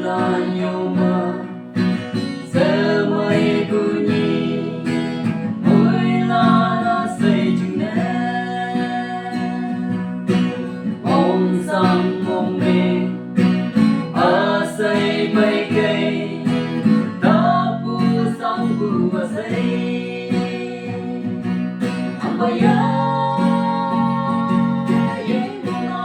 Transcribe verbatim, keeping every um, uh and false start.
Yoma, semai kunyi, mui la na sei jung ne. Mong sang mong me, a sei bai kei, ta pu sang pu a sei. Ang ba ya, ye mo na.